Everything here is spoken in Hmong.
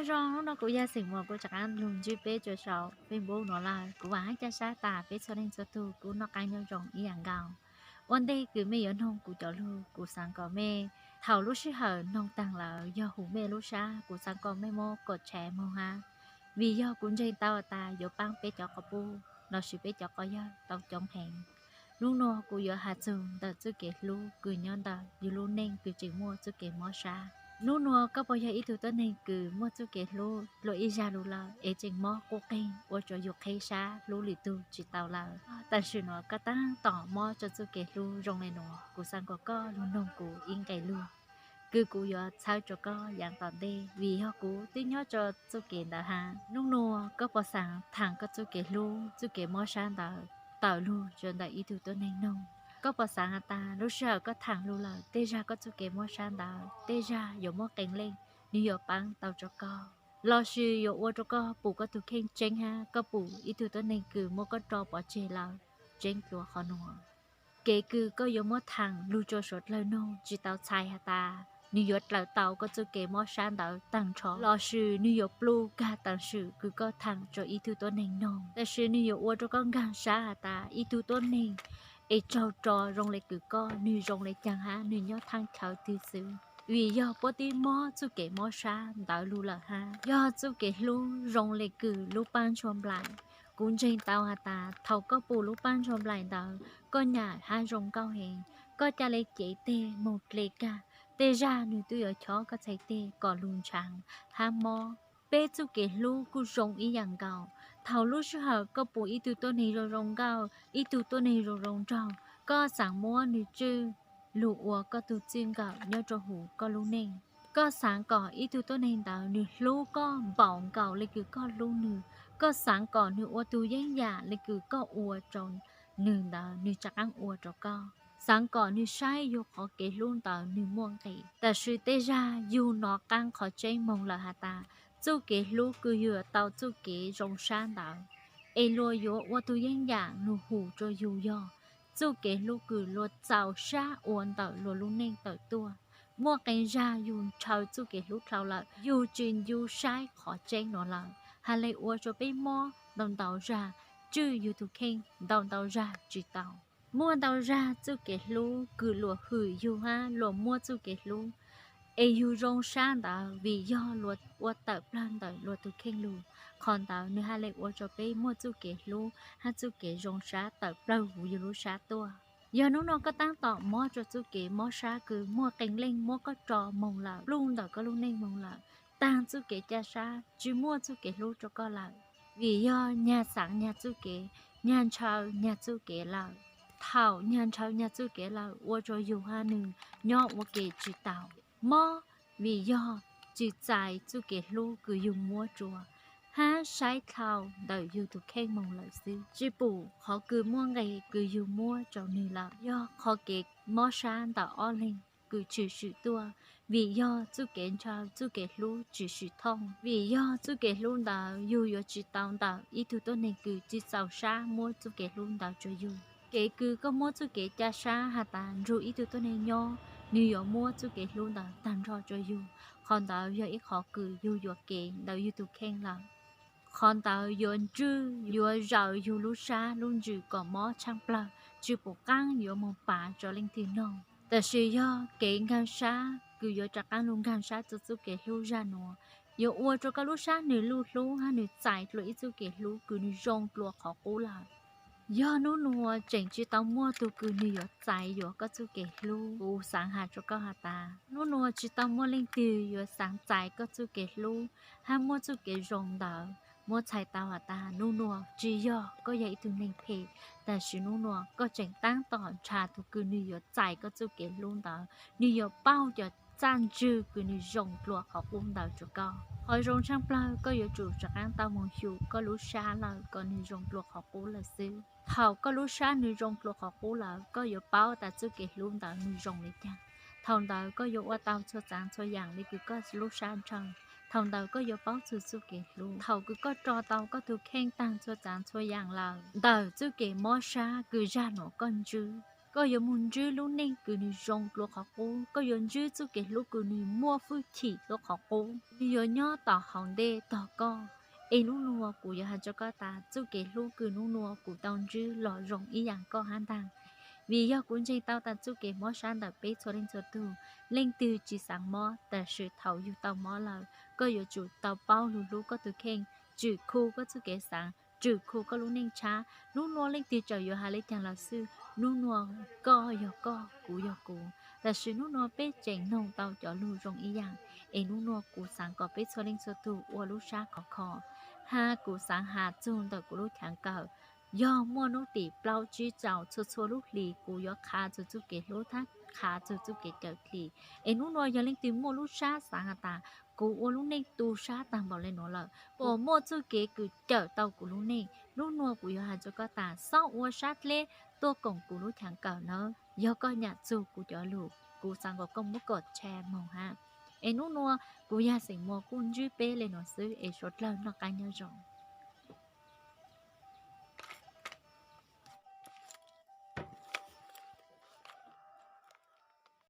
Nyob zoo, hnub no kuv yog Xeem Muas, kuv rov qab los ntsib peb rau saum Facebook no lawm. Kuv vam hab ca sab tas peb txhua leej txhua tug kuj noj qab nyob zoo ib yam nkaus. Ua ntej kws mej yuav noog kuv cov lug, kuv xaav kom mej thaum lub sij hawm noog taag lawm yog hum mej lub sab, kuv xaav kom mej muab kom tshaiv moog hab, vim yog kuv ntseeg tau tas yuav paab peb cov quas puj lossis peb cov quas yawg tau coob heev. Nub nua kuv yuav has txug ntawm txuj kev hlub kws nyob ntawm yug lub neej kws tseem muaj txuj kev mob sab. Nub nua koj puas yog ib tug tuab neeg kws muaj txuj kev hlub luag ib zag lug lawm es tseem mob quj qeeg ua rua yug qheb sab hlub lwm tug tsis tau lawm? Tam sim nuav koj taab tom mob rua txuj kev hlub zoo le nuav, kuv xaav kom koj lug noog kuv ib nqe lug kws kuv yuav txhawb rua koj yaav tom ntej, vim yog kuv twb nyob rua txuj kev ntawd hab. Nub nua koj puas xaav thaam koj txuj kev hlub, txuj kev mob sab ntawd tawm lug rua ntawm ib tug tuab neeg noog? Koj puas xaav has tas lub sij hawm koj thaam lug lawm, tej zag koj txuj kev mob sab ntawd tej zag yuav muaj qee leej nwg yuav paab tau rua koj, lossis yuav ua rua koj pum koj tug kheej tseeb hab koj pum ib tug tuab neeg kws muab koj tso pov tseg lawm tseeb dlua qhov nuav? Kev kws koj yuav muab thaam lug rua suav dlawg noog tsis tau txhais has tas nwg yuav dlawm tau koj txuj kev mob sab ntawd taag nrho, lossis nwg yuav pluj kag taam sim kws koj thaam rua ib tug tuab neeg noog, tab sis nwg yuav ua rua koj nkaag sab has tas ib tug tuab neeg es tsaug rua zoo le kws koj, nwg zoo le caag hab nwg nyob thaaj chaw twg xwb. Vim yog puab twb mob txuj kev mob sab ntawd lug lawm hab. Yog txuj kev hlub zoo le kws lub paab ntshua nplaim, kuv ntseeg tau has tas thaum koj pum lub paab ntshua nplaim ntawd, koj nyam hab zoo nkauj heev, koj ca le cev teg moog dle kag, tej zag nwg twb yuav chob koj txhais teg kom lug ntshaav hab mob. Peb txuj kev hlub kuj zoo ib yam nkaus. Thaum lub sij hawm koj pum ib tug tuab neeg zoo zoo nkauj, ib tug tuab neeg zoo zoo nraug, koj xaav muab nwg tswj lug ua koj tug txij nkawm nyob rua huv koj lub neej. Koj xaav kom ib tug tuab neeg ntawd nwg hlub koj npaum nkaus le kws koj hlub nwg. Koj xaav kom nwg ua tug yeeb yam le kws koj ua rua nwg ntawd nwg rov qaab ua rua koj. Xaav kom nwg saib yug qhov kev hlub ntawd nwg muaj nqis. Tab sis tej zag yug nov qaab qhov tseeb moog lawm has tas txuj kev hlub kws yug yuav tau txuj kev zoo sab ntawd, es luag yuav ua tug yeeb yam lug hum rua yug yog txuj kev hlub kws luag txaus sab ua ntawm luag lub neej tawm tuaj. Muaj qee zag yug ntshaw txuj kev hlub dlhau lawm, yug tsis ncu saib qhov tseeb nuav lawm, has le ua rua peb mob ntau ntau zag, tswj yug tug kheej ntau ntau zag tsis tau. Muaj ntau zag txuj kev hlub kws luag hwm yug hab luag muab txuj kev hlub es yug zoo sab ntawd vim yog luag ua tawm plawg ntawm luag tug kheej lug. Qhov ntawd nwg has le ua rua peb muaj txuj kev hlub hab txuj kev zoo sab tawm plawg huv yug lub sab tuaj. Yog nub nua koj taab tom mob rua txuj kev mob sab kws muaj qee leej muab koj tso moog lawm, pluj ntawm koj lub neej moog lawm, taag txuj kev ca sab, tsis muaj txuj kev hlub rua koj lawm, vim yog nyag xaav nyag txuj kev, nyag ntshaw nyag txuj kev lawm. Thaum nyag ntshaw nyag txuj kev lawm ua rua yug hab nwg nyob ua ke tsis tau, mob vim yog tsis txais txuj kev hlub kws yug muab rua hab saib dlhau ntawm yug tug kheej moog lawm xwb. Tsis pum qhov kws muaj nqis kws yug muab rua nwg lawm, yog qhov kev mob sab ntawm ob leeg kws tshwm sim tuaj, vim yog txuj kev ntshaw txuj kev hlub tshwm sim thooj, vim yog txuj kev hlub ntawd yug yuav tsis tau ntawm ib tug tuab neeg kws tsis txaus sab muab txuj kev hlub ntawd rua yug. Kev kws koj muab txuj kev ca sab has tas nrug ib tug tuab neeg nyob, nwg yuav muab txuj kev hlub ntawd taag nrho rua yug, qhov ntawd yog ib qhov kws yug yuam kev ntawm yug tug kheej lawm. Qhov ntawd yuav ntswj yuav zawm yug lub sab lub ntsws kom mob tshaaj plawg, tsis pum qaab yuav moog pav rua leej twg noog. Tab sis yog kev nkaag sab kws yuav rov qaab lug nkaag sab rua txuj kev hlub zag nuav, yuav ua rua koj lub sab nwg luj hlub hab nwg txais dlua ib txuj kev hlub kws nwg zoo dlua qhov qub lawm. Yog nub nua tseem tsis tau muaj tug kws nwg yuav txais yuav koj txuj kev hlub, kuv xaav has rua koj has tas nub nua tsis tau muaj leej twg yuav xaav txais koj txuj kev hlub hab muab txuj kev zoo ntawd. Muab txhais tau has tas nub nua tsis yog koj yog ib tug neeg phem, tab sis nub nua koj tseem taab tom nrhav tug kws nwg yuav txais koj txuj kev hlub ntawd, nwg yuav paub cov txaj ntswg kws nwg zoo dlua qhov qub ntawd rua koj. Qhov zoo tshaaj plawg koj yuav tsum rov qaab tau moog xyum koj lub sab lawm kom nwg zoo dlua qhov qub lawm xwb. Thaum koj lub sab nwg zoo dlua qhov qub lawm, koj yuav paub tas txuj kev hlub ntawd nwg zoo le caag. Thaum ntawd koj yuav ua tau txhua txaav txhua yaam le kws koj lub sab ntshaw. Thaum ntawd koj yuav paub txug txuj kev hlub. Thaum kws koj rua tau koj tug kheej taag txhua txaav txhua yaam lawm, ntawm txuj kev mob sab kws zag nuav koj ntswb, Koj yuav mus ntsib lub neej kws nwg zoo dlua qhov qub, koj yuav ntsib txuj kev hlub kws nwg muaj hwj chim dlua qhov qub, nwg yuav nyob tom hauv ntej tog koj. Es nub nua kuv yuav has rua koj tas txuj kev hlub kws nub nua kuv tau ntsib los zoo ib yaam koj hab ntaag. Vim yog kuv ntseeg tau tas txuj kev mob sab ntawm peb txhua leej txhua tug, leej twg tsi xaav mob tab sis thaum yug tau mob lawm, koj yuav tsum tau paub lug hlub koj tug kheej, tswm khu koj txuj kev xaav, tswm khu koj lub neej tshab. Nub nua leej twg txawm yuav has le caag los xwb, nub nua koj yog koj, kuv yog kuv, tab sis nub nua peb tseem noog tau cov lug zoo ib yaam. Es nub nua kuv xaav kom peb txhua leej txhua tug ua lub sab khov kho, has kuv xaav has txug ntawm kuv lub chaav kawm. Yog muaj nub tim plaub tsib caug txhua txhua lub hlis kuv yuav qha txug txuj kev hlub thab qha txug txuj kev cawm dlim. Es nub nua yog leej twg muaj lub sab xaav has tas kuv ua lub neej tu sab taag npaum le nuav lawm, puas muaj txuj kev kws cawm tau kuv lub neej, nub nua kuv yuav has rua koj tas xob ua sab dleb tuaj koom kuv lub chaav kawm nawb. Yog koj nyam txug kuv cov lug, kuv xaav kom koj muab kom tshaj moog hab. Es nub nua kuv yog Xeem Muas kuj ntsib peb le nuav xwb, es suav dlawg noj qab nyob zoo.